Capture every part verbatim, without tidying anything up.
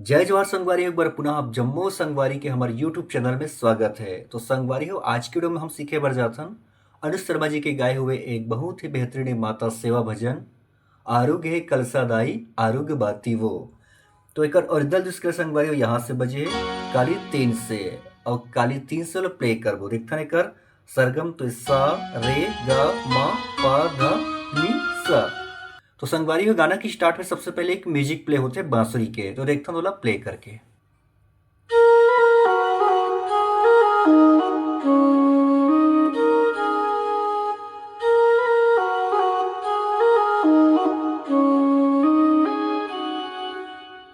जय जोहार संगवारी हो, एक बार पुनः आप जम्मो संगवारी के हमर YouTube चैनल में स्वागत है। तो संगवारी हो, आज के वीडियो में हम सीखे बर जाथन अनुज शर्मा जी के गाए हुए एक बहुत ही बेहतरीन माता सेवा भजन, आरुग हे कलसा दाई, आरुग बाती वो। तो एकर ओरिजिनल जो स्केल संगवारी हो, यहाँ से बजे हे, काली तीन से, और काली तीन से वाला प्ले करबो। देखथन एकर सरगम तो सा, रे, गा, मा, पा, धा, नी, सा। तो संगवारी हो, गाना की स्टार्ट में सबसे पहले एक म्यूजिक प्ले होथे बांसुरी के, तो देखथन ओला प्ले करके।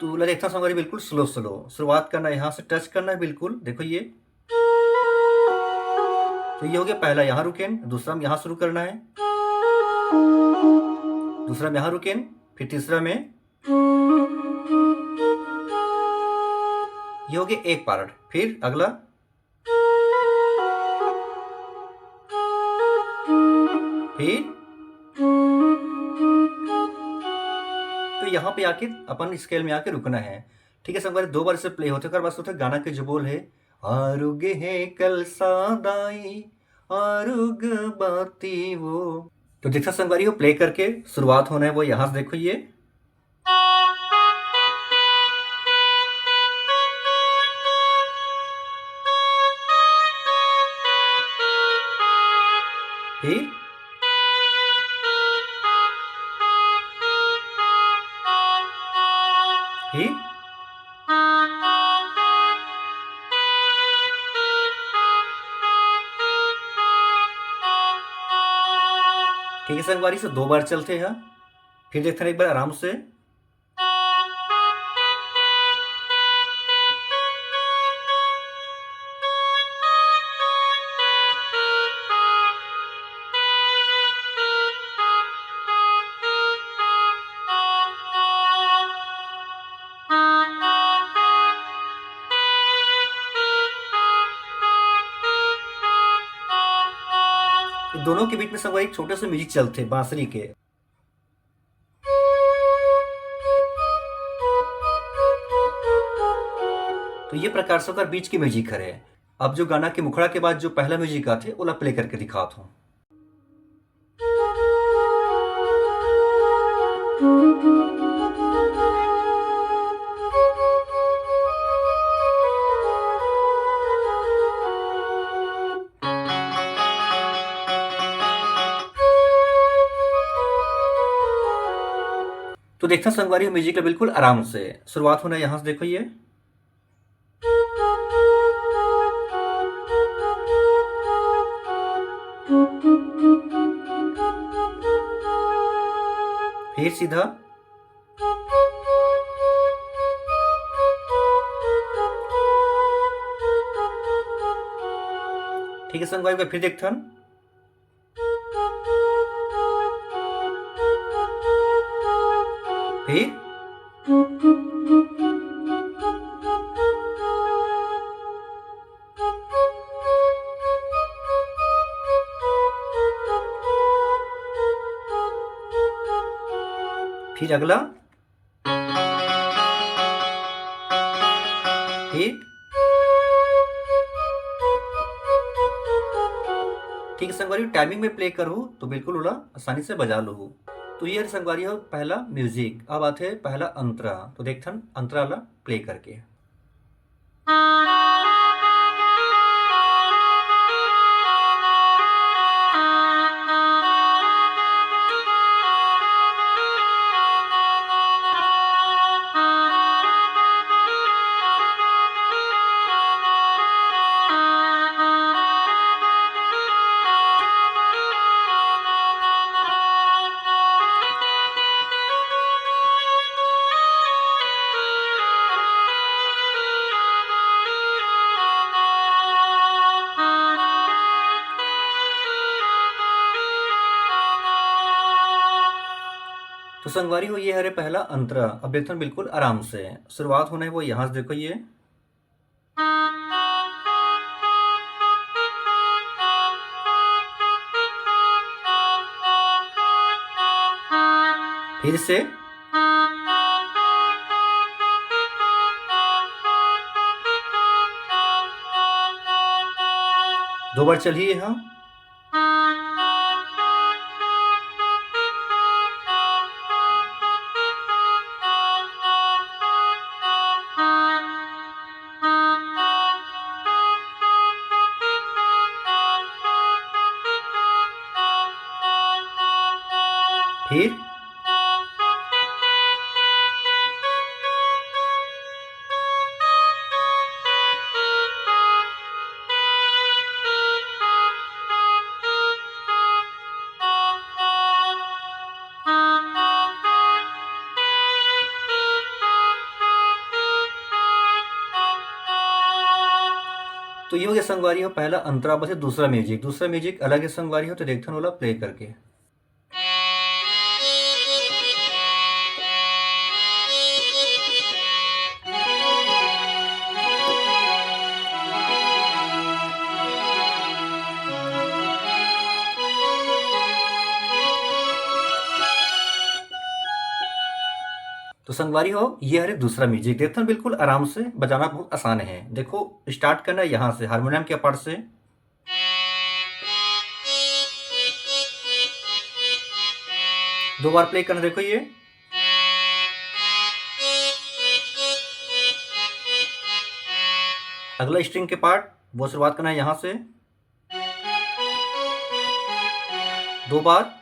तो ओला देखथन संगवारी, बिल्कुल स्लो स्लो शुरुआत करना है, यहाँ से टच करना है बिल्कुल। देखो ये, तो ये हो गया पहला, यहाँ रुकेन, दूसरा में यहाँ शुरू करना है, दूसरा में यहाँ रुकेन, फिर तीसरा में, ये हो गया एक पार्ट। फिर अगला, फिर, तो यहाँ पे आके अपन स्केल में आके रुकना है। ठीक है संगवारी, दो बार से प्ले होथे, ओकर बाद होथे गाना के जो बोल है, आरुग हे कलसा दाई, आरुग बाती वो। तो जैसा संगवारी हो प्ले करके शुरुआत होना है, वो यहाँ से देखो ये। फिर, फिर, ठीक है संगवारी, से दो बार चलते हैं, फिर देखते हैं एक बार आराम से। ये दोनों के बीच में संगवारी एक छोटे से म्यूजिक चलथे बांसुरी के। तो ये प्रकार से ओकर बीच के म्यूजिक हरे। अब जो गाना के मुखड़ा के बाद जो पहला म्यूजिक आथे, ओला प्ले करके दिखात हूँ। तो देखथन संगवारी हो, म्यूजिक ला बिल्कुल आराम से शुरुआत होना है। यहाँ से देखो ये, फिर सीधा, ठीक है संगवारी, फिर देखथन, फिर, फिर अगला, फिर, ठीक है संगवारी, टाइमिंग में प्ले करूँ तो बिल्कुल ओला आसानी से बजा लूँ। तो ये संगवारी हो पहला म्यूजिक। अब आथे पहला अंतरा, तो देखथन अंतरा ला प्ले करके। तो संगवारी हो, ये हरे पहला अंतरा। अब देखथन बिल्कुल आराम से शुरुआत होना है, वो यहाँ से देखो ये। फिर से। दो बार चलही ये ह। फिर तो ये हो गया संगवारी हो पहला अंतरा, बस ये दूसरा म्यूजिक। दूसरा म्यूजिक अलग है संगवारी हो, तो देखथन ओला प्ले करके। तो संगवारी हो, ये हरे दूसरा म्यूजिक। देखथन बिल्कुल आराम से बजाना, बहुत आसान है। देखो, स्टार्ट करना है यहाँ से, हारमोनियम के पार्ट से। दो बार प्ले करना, देखो ये। अगला स्ट्रिंग के पार्ट, वो शुरुआत करना है यहाँ से। दो बार।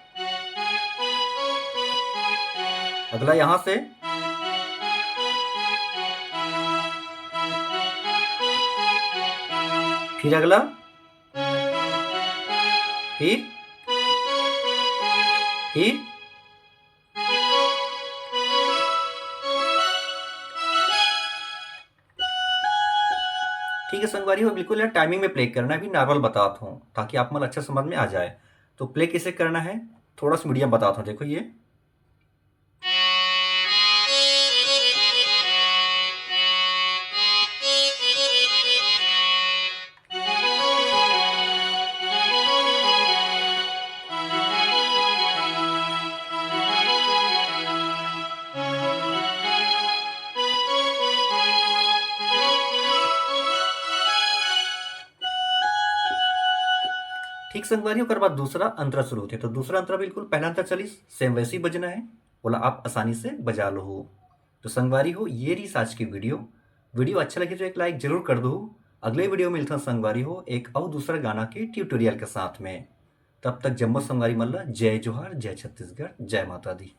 अगला यहाँ से। फिर अगला। फिर। फिर। ठीक है संगवारी हो, बिल्कुल यार टाइमिंग में प्ले करना है, अभी नॉर्मल बताता हूँ ताकि आप मन अच्छा समझ में आ जाए। तो प्ले कैसे करना है, थोड़ा सा मीडियम बताता हूँ। देखो ये। ठीक संगवारी, ओकर बाद दूसरा अंतरा शुरू होथे। तो दूसरा अंतरा बिल्कुल पहला अंतरा चलिस, सेम वैसे ही बजना है, ओला आप आसानी से बजा लो हो। तो संगवारी हो, ये रहिस आज की वीडियो। वीडियो अच्छा लगे तो एक लाइक जरूर कर दो। अगले वीडियो में मिलथन संगवारी हो एक अउ दूसरा गाना के ट्यूटोरियल के साथ में। तब तक जम्मो संगवारी मन ला जय जोहार, जय छत्तीसगढ़, जय माता दी।